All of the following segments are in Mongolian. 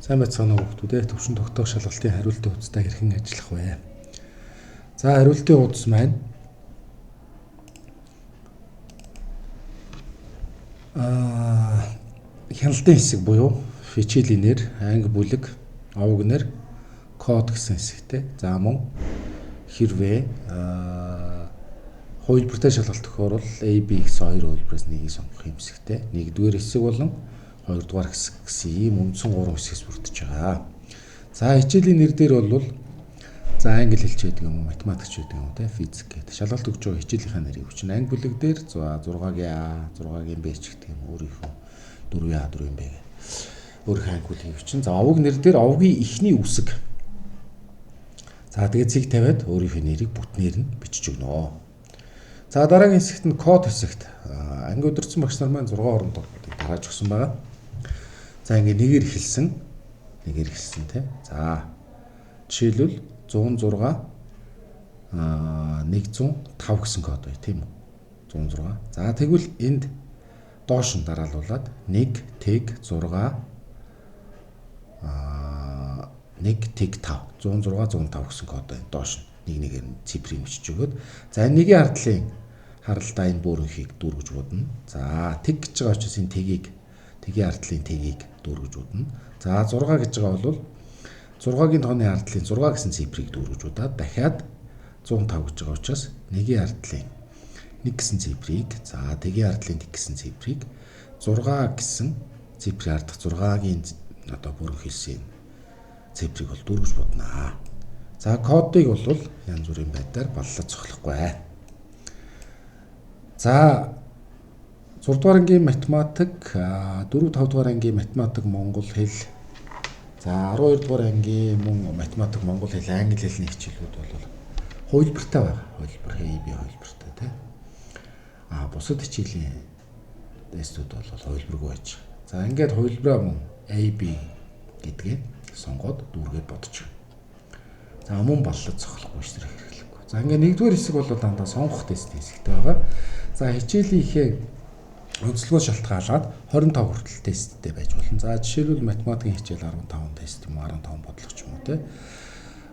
Сайн байцгаана уу хүмүүс ээ. Төвшин тогтоох шалгалтын хариултын хуудастай хэрхэн ажиллах вэ? За, хариултын хуудас маань хяналтын хэсэг буюу хичээлийн нэр, анги бүлэг, овог нэр, код гэсэн хэсэгтэй. За, мөн хэрвээ хувилбартай шалгалт тохиорвол A, B гэсэн хоёр хувилбараас нэгийг сонгох юм хэсэгтэй. Нэгдүгээр хэсэг болон хоёрдугаар хэсэг гэсэн ийм үндсэн гурван хэсгээс бүрдэж байгаа. За, хичээлийн нэр дээр бол за англи хэлч гэдэг юм уу, математикч гэдэг юм уу, те, физик гэдэг. Шалгалт өгч байгаа хичээлийнхаа нэрийг өгчнө. Анги бүлэг дээр 6-гийн А, 6-гийн Б ч гэдэг юм, өөрийнхөө 4-ийн А, 4-ийн Б гэх. Өөрийнхөө анги бүлгийг өгчнө. За, овог нэр дээр овгийн эхний үсэг. За, тэгээд цэг тавиад өөрийнхөө нэрийг бүтнээр нь бичиж өгнө. За, дараагийн хэсэгт нь код хэсэгт анги удирдсан багш нар маань 6 орон тогтыг тарааж өгсөн байгаа. За, ингээ нэгээр эхэлсэн. Нэгээр эхэлсэн тий. За, жишээлбэл 106 105 гэсэн код бай, тийм үү? 106. За, тэгвэл энд доош нь дараалуулад 1 тэг 6 1 тэг 5 106 105 гэсэн код байна. Доош нь нэг нэгээр нь цифрийг бичиж өгөөд, за, нэгийн хардлын харалтаа энэ бүрөнхийг дүүргэж будна. За, тэг гэж байгаа учраас энэ тэгийг, тэгийн ардлын тэгийг дүүргэж будна. За, 6 гэж байгаа бол 6-гийн тооны ардлын 6 гэсэн цифрийг дүүргэж будаад, дахиад 105 гэж байгаа учраас нэгийн ардлын 1 гэсэн цифрийг, за, тэгийн ардлын тэг гэсэн цифрийг, 6 гэсэн цифрийн ардах 6-гийн одоо бүрөнхийлсэн цифрийг бол дүүргэж буднаа. За, кодыг бол янз бүрийн байдлаар баллаж цохлохгүй. За, 6 дугаар ангийн математик, 4 5 дугаар ангийн математик, монгол хэл, за, 12 дугаар ангийн мөн математик, монгол хэл, англи хэлний хичээлүүд бол хувилбартай байгаа. Хувилбар A, B хувилбартай тий. А бусад хичээлийн тестүүд бол хувилбаргүй байж байгаа. За, ингээд хувилбараа мөн A, B гэдгээ сонгоод дүүргээд бодчих. За, мөн баллаж цохлохгүй ш хэрэглэхгүй. За, ингээд нэгдүгээр хэсэг бол дандаа сонгох тест хэсэгтэй байгаа. За, хичээлийнхээ онцлогоос шалтгаалаад 25 хүртэл тесттэй байж болно. За, жишээлбэл математикийн хичээл 15 тест юм уу, 15 бодлого ч юм уу те.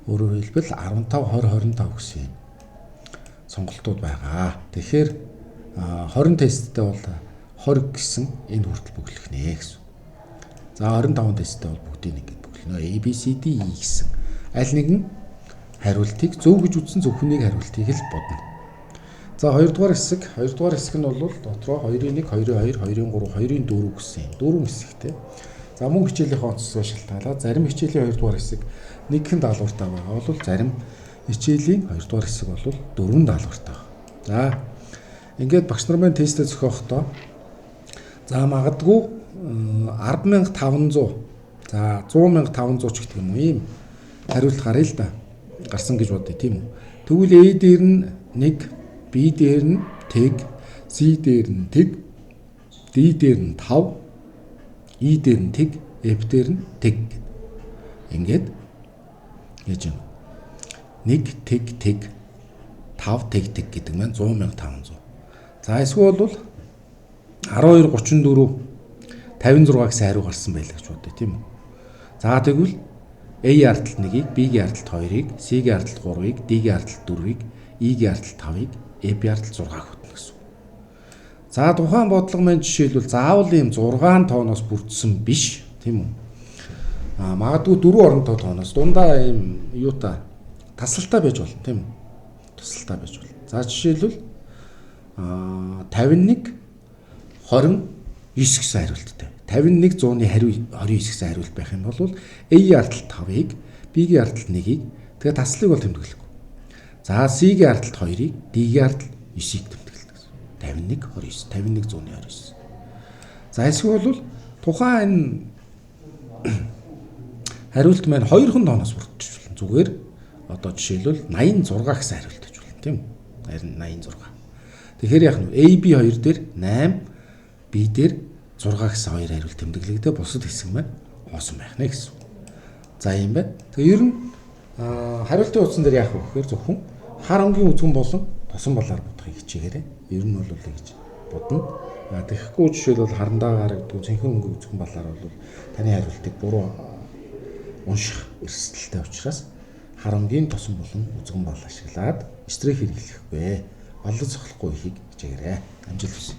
Өөрөөр хэлбэл 15, 20, 25 гэсэн юм сонголтууд байгаа. Тэгэхээр 20 тесттэй бол 20 гэсэн энэ хүртэл бөглөх нэ гэсэн. За, 25 тесттэй бол бүгдийг нэг ингэ бөглөнө. A, B, C, D, E гэсэн аль нэгэн хариултыг зөв гэж үзсэн зөвхөн нэг хариултыг л бодно. За, хоёрдугаар хэсэг, хоёрдугаар хэсэг нь бол дотроо 2-ын 1, 2-ын 2, 2-ын 3, 2-ын 4 гэсэн юм. Дөрвөн хэсэгтэй. За, мөн хичээлийнхээ онцлогоос шалтгаалаад зарим хичээлийн хоёрдугаар хэсэг нэгхэн даалгавартай байгаа бол зарим хичээлийн хоёрдугаар хэсэг бол дөрвөн даалгавартай байгаа. За, ингээд багш нар маань тестээ зохиохдоо за магадгүй 10,500, за, 100,500 ч гэдэг юм уу, ийм хариулт гаръя л да. Гарсан гэж бодъё, тийм үү? Тэгвэл A дээр нь 1, B дээр нь тэг, C дээр нь тэг, D дээр нь 5, E дээр нь тэг, F дээр нь тэг. Ингээд яаж юм? 1 тэг тэг 5 тэг тэг гэдэг маань 100,500. За, эсвэл бол 12 34 56 гэсэн хариу гарсан байлаа гэж бодъё, тийм үү? За, тэгвэл A ардалт 1-ийг, B-гийн ардалт 2-ыг, C-гийн ардалт 3-ыг, D-гийн ардалт 4-ыг, E-гийн ардалт 5-ыг, F-ийн ардалт 6-г хөтнө гэсэн. За, тухайн бодлого маань жишээлбэл заавал ийм 6 тооноос бүрдсэн биш, тийм үү? А магадгүй 4 оронтой тооноос дундаа ийм юутай тасалтай байж болно, тийм үү? Тасалтай байж болно. За, жишээлбэл 51 29 гэсэн хариулттай. 51 100-ны хариу 29 гэсэн хариулт байх юм бол A-ийн ардалт 5-ыг, B-гийн ардалт 1-ийг, тэгээ таслыг бол тэмдэглэхгүй. За, C-гийн ардалт 2-ыг, D-гийн ардалт 9-ийг тэмдэглэнэ гэсэн. 51 29, 51 100-ны 29. За, эсвэл бол тухайн энэ хариулт маань хоёрхан тооноос бүрдэж болно. Зүгээр одоо жишээлбэл 86 гэсэн хариулт гэж болно, тийм үү? Харин 86. Тэгэхээр яг нь A, B 2 дээр 8, B дээр 6 гэсэн хоёр хариулт тэмдэглэгдээ, бусад хэсэг маань хоосон байх нэ гэсэн. За, юм байна. Тэгээ ер нь хариултын утсан дээр яах вэ гэхээр зөвхөн хар өнгийн үзгэн болон тосон балаар бодохыг хичээгээрэй. Ер нь бол ингэж бодно. А тэгэхгүй жишээлбэл харандаа гарагддаг цэнхэр өнгийн үзгэн балаар бол таны хариултыг буруу унших эрсдэлтэй учраас харангийн тосон болон үзгэн бал ашиглаад стрих хэрэглэхгүй, баллаж цохлохгүй ихийг хичээгээрэй. Амжилт хүсье.